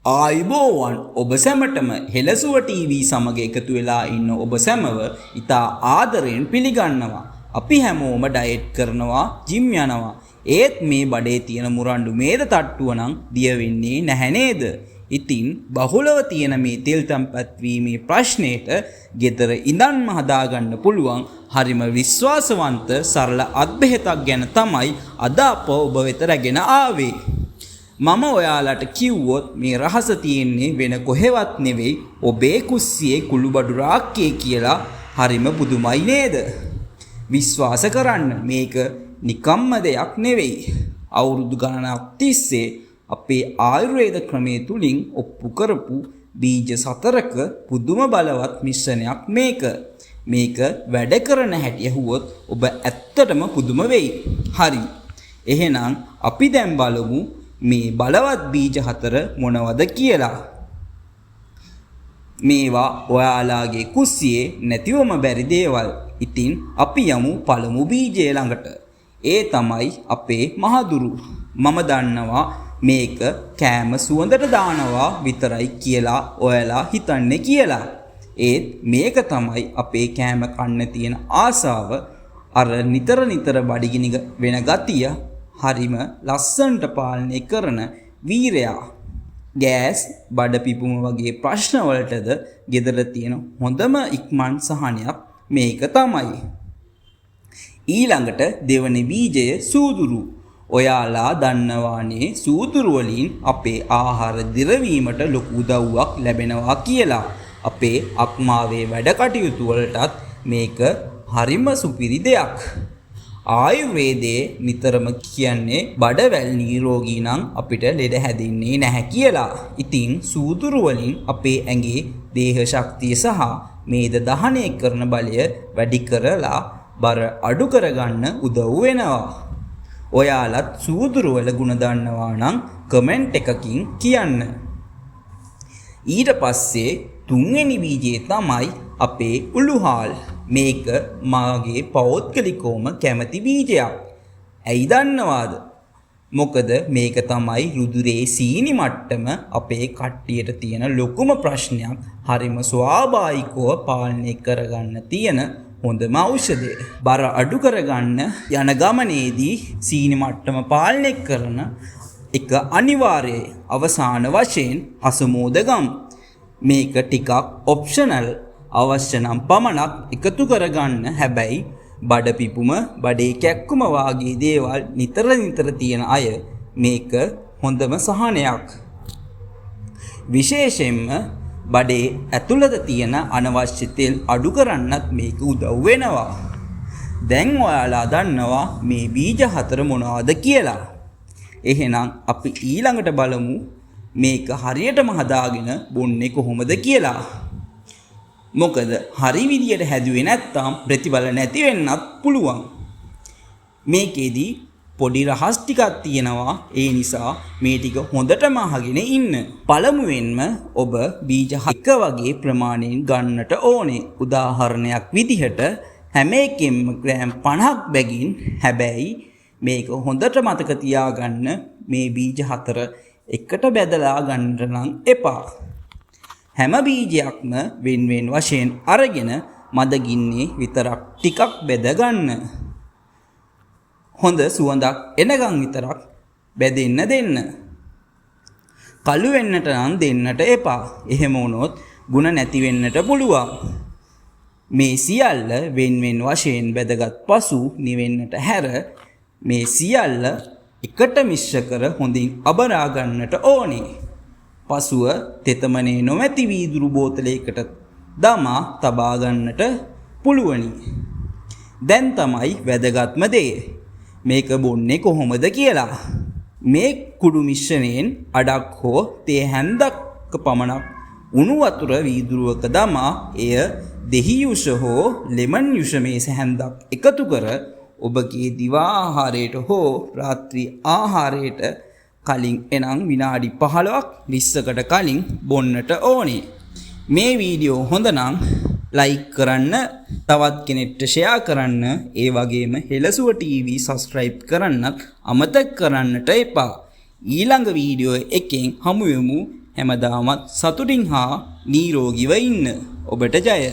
ආයුබෝවන්, ඔබ සැමටම හෙළසුව ටීවී සමග එකතු වෙලා ඉන්න ඔබ සැමව ඉතා ආදරයෙන් පිළිගන්නවා. අපි හැමෝම ඩයට් කරනවා, ජිම් යනවා. ඒත් මේ බඩේ තියෙන මුරණ්ඩු මේද තට්ටුව නම් දිය වෙන්නේ නැහැ නේද? ඉතින් බහුලව තියෙන මේ තෙල් තැන්පත් වීමේ ප්‍රශ්නයට ගෙදර ඉඳන්ම හදාගන්න පුළුවන් හරිම විශ්වාසවන්ත සරල අත්බෙහෙතක් ගැන තමයි අද අප ඔබ වෙත රැගෙන ආවේ. මම ඔයාලට කිව්වොත් මේ රහස තියෙන්නේ වෙන කොහෙවත් නෙවෙයි, ඔබේ කුස්සියේ කුළුබඩු රාක්කේ කියලා හරිම පුදුමයි නේද? විශ්වාස කරන්න, මේක නිකම්ම දෙයක් නෙවෙයි. අවුරුදු ගණනක් තිස්සේ අපේ ආයුර්වේද ක්‍රමය තුලින් ඔප්පු කරපු බීජ සතරක පුදුම බලවත් මිශ්‍රණයක් මේක. මේක වැඩ කරන හැටි ඇහුවොත් ඔබ ඇත්තටම පුදුම වෙයි. හරි. එහෙනම් අපි දැන් බලමු මේ බලවත් බීජ හතර මොනවද කියලා. මේවා ඔයාලාගේ කුස්සියේ නැතිවම බැරි දේවල්. ඉතින් අපි යමු පළමු බීජය ළඟට. ඒ තමයි අපේ මහදුරු. මම දන්නවා මේක කෑම සුවඳට දානවා විතරයි කියලා ඔයාලා හිතන්නේ කියලා. ඒත් මේක තමයි අපේ කෑම කන්න තියෙන ආසාව, අර නිතර නිතර බඩගිනි වෙන ගතිය හරිම ලස්සනට පාලනය කරන වීරයා. ගෑස්, බඩ පිපුම වගේ ප්‍රශ්න වලටද ගෙදර තියෙන හොඳම ඉක්මන් සහනයක් මේක තමයි. ඊළඟට දෙවනි බීජය සූදුරු. ඔයාලා දන්නවානේ සූදුරු වලින් අපේ ආහාර දිරවීමට ලොකු උදව්වක් ලැබෙනවා කියලා. අපේ අක්මාවේ වැඩ කටයුතු වලටත් මේක හරිම සුපිරි දෙයක්. ආයුර්වේදයේ නිතරම කියන්නේ බඩවැල් නිරෝගී නම් අපිට ලෙඩ හැදෙන්නේ නැහැ කියලා. ඉතින් සූදුරු වලින් අපේ ඇඟේ දේහ ශක්තිය සහ මේද දහනය කරන බලය වැඩි කරලා බර අඩු කරගන්න උදව් වෙනවා. ඔයාලත් සූදුරු වල ගුණ දන්නවා නම් කමෙන්ට් එකකින් කියන්න. ඊට පස්සේ තුන්වෙනි බීජය තමයි අපේ උළුහාල්. මේක මාගේ පෞද්ගලිකවම කැමති බීජයක්. ඇයි දන්නවාද? මොකද මේක තමයි රුධිරයේ සීනි මට්ටම අපේ කට්ටියට තියෙන ලොකුම ප්‍රශ්නයක් හරිම ස්වාභාවිකව පාලනය කරගන්න තියෙන හොඳම ඖෂධය. බර අඩු කරගන්න යන ගමනේදී සීනි මට්ටම පාලනය කරන එක අනිවාර්යයි. අවසාන වශයෙන් අසමෝදගම්. මේක ටිකක් ඔප්ෂනල්, අවශ්‍ය නම් පමණක් එකතු කරගන්න. හැබැයි බඩ පිපුම, බඩේ කැක්කුම වාගේ දේවල් නිතර නිතර තියෙන අය මේක හොඳම සහනයක්. විශේෂයෙන්ම බඩේ ඇතුළත තියෙන අනවශ්‍ය තෙල් අඩු කරන්නත් මේක උදව් වෙනවා. දැන් ඔයාලා දන්නවා මේ බීජ හතර මොනවද කියලා. එහෙනම් අපි ඊළඟට බලමු මේක හරියටම හදාගෙන බොන්නේ කොහොමද කියලා. මොකද හරි විදියට හැදුවේ නැත්තම් ප්‍රතිඵල නැති වෙන්නත් පුළුවන්. මේකෙදි පොඩි රහස් ටිකක් තියෙනවා. ඒ නිසා මේ ටික හොඳටම අහගෙන ඉන්න. පළමුවෙන්ම ඔබ බීජ එක වගේ ප්‍රමාණයෙන් ගන්නට ඕනේ. උදාහරණයක් විදිහට හැම එකෙන්ම ග්‍රෑම් 50ක් බැගින්. හැබැයි මේක හොඳට මතක තියාගන්න, මේ බීජ හතර එකට බැදලා ගන්නට නම් එපා. හැම බීජයක්ම වෙන් වෙන් වශයෙන් අරගෙන මද ගින්නේ විතරක් ටිකක් බෙද ගන්න. හොඳ සුවඳක් එනකන් විතරක් බැදෙන්න දෙන්න. කළු වෙන්නට නම් දෙන්නට එපා. එහෙම වුණොත් ගුණ නැති වෙන්නට පුළුවන්. මේ සියල්ල වෙන් වෙන් වශයෙන් බැදගත් පසු නිවෙන්නට හැර මේ සියල්ල එකට මිශ්‍ර කර හොඳින් අබරා ගන්නට ඕනේ. පසුව තෙතමනේ නොමැති වීදුරු බෝතලයකට දමා තබා ගන්නට පුළුවනි. දැන් තමයි වැදගත්ම දේ. මේක බොන්නේ කොහොමද කියලා. මේ කුඩු මිශ්‍රණයෙන් අඩක් හෝ තේ හැන්දක් පමණක් උණු වතුර වීදුරුවක දමා එය දෙහි යුෂ හෝ ලෙමන් යුෂ මේස හැන්දක් එකතු කර ඔබගේ දිවා ආහාරයට හෝ රාත්‍රී ආහාරයට කලින්, එනම් විනාඩි 15ක් 20කට කලින් බොන්නට ඕනේ. මේ වීඩියෝ හොඳ නම් ලයික් කරන්න, තවත් කෙනෙක්ට ෂෙයා කරන්න, ඒ වගේම හෙළසුව ටීවී සබ්ස්ක්‍රයිබ් කරන්නත් අමතක කරන්නට එපා. ඊළඟ වීඩියෝ එකෙන් හමු වෙමු. හැමදාමත් සතුටින් හා නිරෝගීව ඉන්න. ඔබට ජය.